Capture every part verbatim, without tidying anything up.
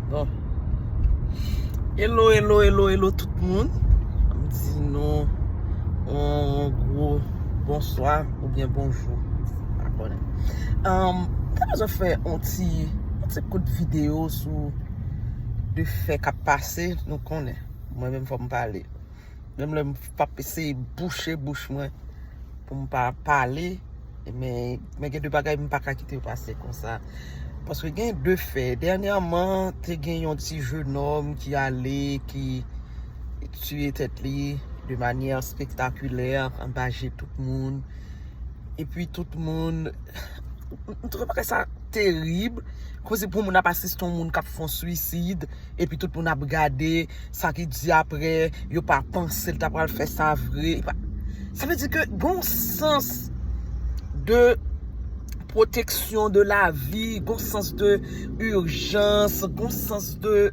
Bon. Hello, hello, hello, hello tout moun. M di nou yon gwo bonswa oubyen bonjou. Pa konnen. Um, m ta bezwen fè yon ti, yon ti kout videyo sou de fè k ap pase, nou konnen. Mwen menm fò m pale. Menm lè m p ap eseye bouche bouch mwen pou m pa pale, men, men gen de bagay m pa ka kite yo pase konsa. Paske gen de fè. Dènyèman, te gen yon ti jenòm ki ale, ki tiye tèt li de manyè spektakilè anba je tout moun. Epi tout moun, m twouve bagay sa terib. Kòmsi pou moun ap asiste yon moun k ap fè yon swisid, epi tout moun ap gade sa ki di apre, yo pa panse l ta pral fè sa vre. Sa vle di ke gon sans de pwoteksyon de lavi, gon sans de ijans, gon sans de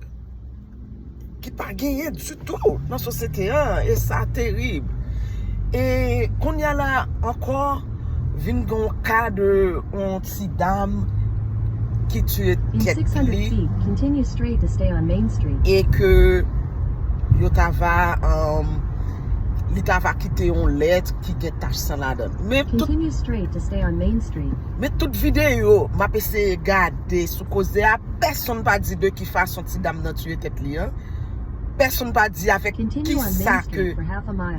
ki pa genyen ditou nan sosyete an, e sa terib. E kounye a la ankò, vin gen yon ka de yon ti dam ki tiye tèt li e ke yo ta va, um, li ta va kite yon lèt ki gen tach san ladan l. Men tout, men tout videyo m ap eseye gade sou koze a, pèsonn pa di de ki fason ti dam nan tiye tèt li an. Pèsonn pa di avèk kisa ke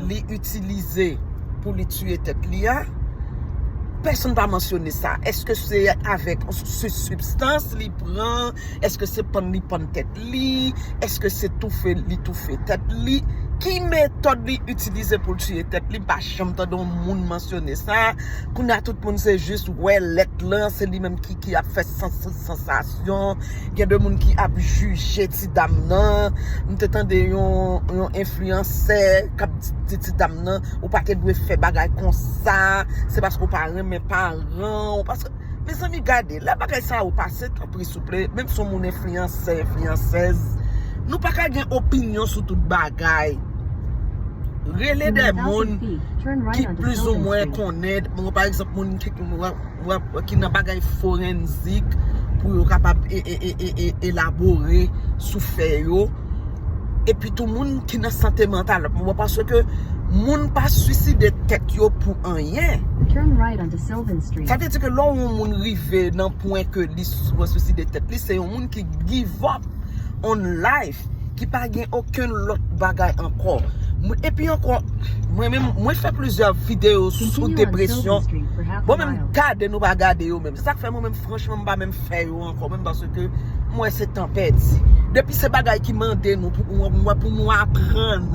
li itilize pou li tiye tèt li a. Pèsonn pa mansyone sa. Èske se avèk se sibstans li pran? Èske se pann li pann tèt li? Èske se toufe li toufe tèt li? Ki metòd li itilize pou l tiye tèt li? M pa janm tande yon moun mansyone sa. Kounye a tout moun se jis wè lèt lan, se li menm ki, ki ap fè sans, sansasyon. Gen de moun ki ap jije ti dam nan. M te tande yon, yon enfliyansè k ap di, di ti dam nan, ou pa te dwe fè bagay konsa, se paske ou pa renmen paran w, paske, mezanmi, gade, lè bagay sa yo pase, tanpri, souple, menm si yon moun enfliyansè, enfliyansèz, nou pa ka gen opinyon sou tout bagay. Rele de moun ki plizoumwen konnen, bon, pa egzanp, moun ki, ki nan bagay forenzik pou yo kapab e, e, e, e, e, elabore sou fè yo. Epi tou moun ki nan sante mantal. Mwen panse ke moun pa swiside tèt yo pou anyen. Turn right onto Sylvan Street. Sa vle di ke lè yon moun rive nan pwen ke li s-, swiside tèt li, se yon moun ki give up on life, ki pa gen okenn lòt bagay ankò. Mwen, epi ankò, mwen menm, mwen fè plizyè videyo sou depresyon. Bon, menm gade nou pa gade yo menm. Se sa k fè mwen menm, franchman, m pa menm fè yo ankò, menm paske m wè se tan pèdi. Depi se bagay ki mande nou pou, mwen, mwen, pou nou aprann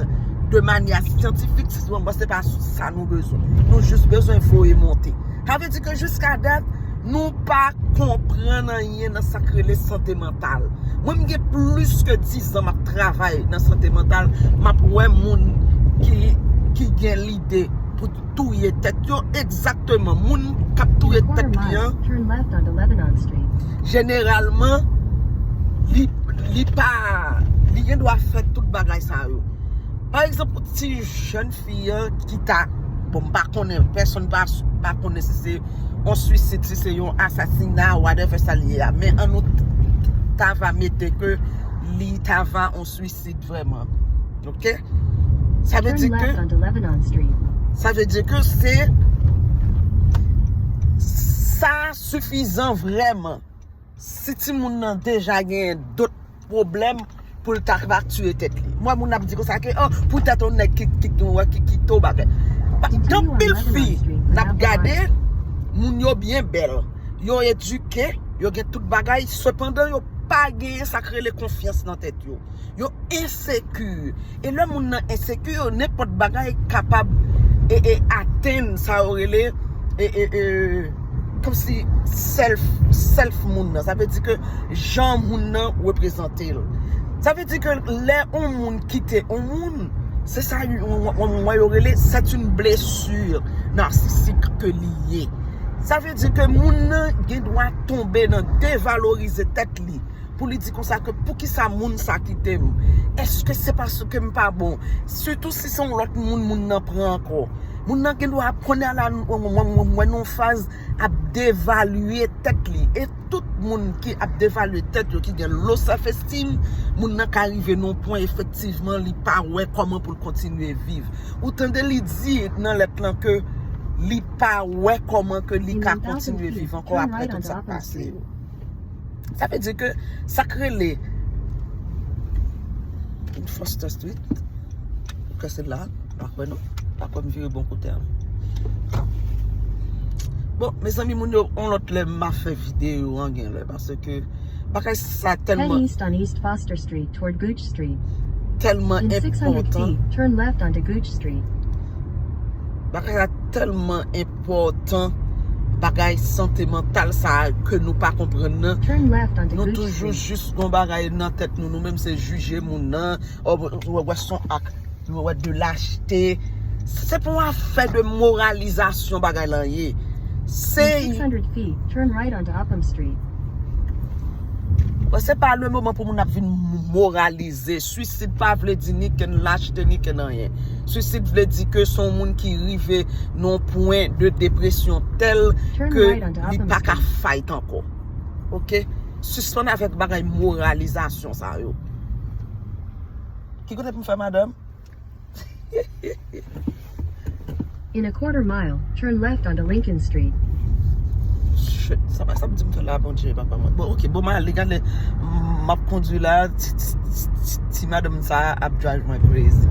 de manyè syantifik, si mwen, se pa sa nou bezwen. Nou jis bezwen voye monte. Sa vle di ke jiska dat, nou pa konprann anyen nan sa k rele sante mantal. Mwen, m gen plis ke diz an m ap travay nan sante mantal, m ap wè moun ki, ki gen lide pou touye tèt yo. Egzakteman, moun k ap touye tèt li an, jeneralman, li, li pa, li gen dwa fè tout bagay sa yo. Pa egzanp, ti jèn fi an ki ta, bon, m pa konnen, pèsonn pa, pa konnen si se yon swisid, si se yon asasina, whatever sa l ye a. Men an nou t-, t-, ta va mete ke li ta va yon swisid vrèman. Oke? Sa vle di ke, sa vle di ke se, sa sifizan vrèman. Si timoun nan deja gen dòt pwoblèm pou l ta ka tiye tèt li. Mwen, moun ap di konsa ke, oh, poutèt yon nèg ki, ki, ki, ki, ki to bagay. Pa, gen anpil fi, n ap gade, moun yo byen bèl, yo edike, yo gen tout bagay, sepandan, yo pa genyen sa k rele konfyans nan tèt yo. Yo enseki. E lè moun nan enseki, nenpòt bagay kapab e, e atenn sa yo rele e, e, e, kòmsi self, self moun nan. Sa vle di ke jan moun nan reprezante l. Sa vle di ke lè yon moun kite yon moun, se sa yon, yon, yon, yo rele, c'est une blessure narcissique ke li ye. Sa vle di ke moun nan gen dwa tonbe nan devalorize tèt li. Pou li di konsa ke poukisa moun sa kite m? Èske se paske m pa bon? Sitou si se yon lòt moun, moun nan pran ankò. Moun nan gen dwa ap konnen la, mwen, mwen, mwen, mwen nan faz ap devalye tèt li. E tout moun ki ap devalye tèt yo, ki gen low self esteem, moun nan ka rive nan pwen efektivman li pa wè kòman pou l kontinye viv. Ou tande li di nan lèt lan ke li pa wè kòman ke li ka kontinye viv ankò apre tout sa k pase yo. Sa vle di ke sa k rele Foster Street, ke se la, pa kwè non, pa kwè m vire bon kote a. Bon, mezanmi, moun yo, on lòt lè m a fè videyo an gen lè, paske bagay sa tèlman Head east on East Foster Street toward Gooch Street. Tèlman enpòtan. In six hundred feet, turn left onto Gooch Street. Bagay la tèlman enpòtan, bagay sante mantal sa ke nou pa konprann nan. Turn left onto Gooch Street. Nou toujou jis gon bagay nan tèt nou, nou menm se jije moun nan, oh, wè, wè son ak, wè de lachte. Se pa yon afè de moralizasyon bagay lan ye. Se In six hundred feet, turn right onto Upham Street. Bon, se pa le moman pou moun ap vin moralize. Swisid pa vle di ni ken lachte ni ken anyen. Swisid vle di ke se yon moun ki rive nan yon pwen de depresyon tèl ke li pa ka fight ankò. Oke? Sispann avèk bagay moralizasyon sa yo. Ki kote pou m fè, madanm? In a quarter mile, turn left onto Lincoln Street. Shit, sa pa sa m di m fè la, Bondye, papa mwen. Bon, oke, bon, m ale, gade, m ap kondwi la, ti, ti, ti, ti madanm sa ap drive mwen crazy.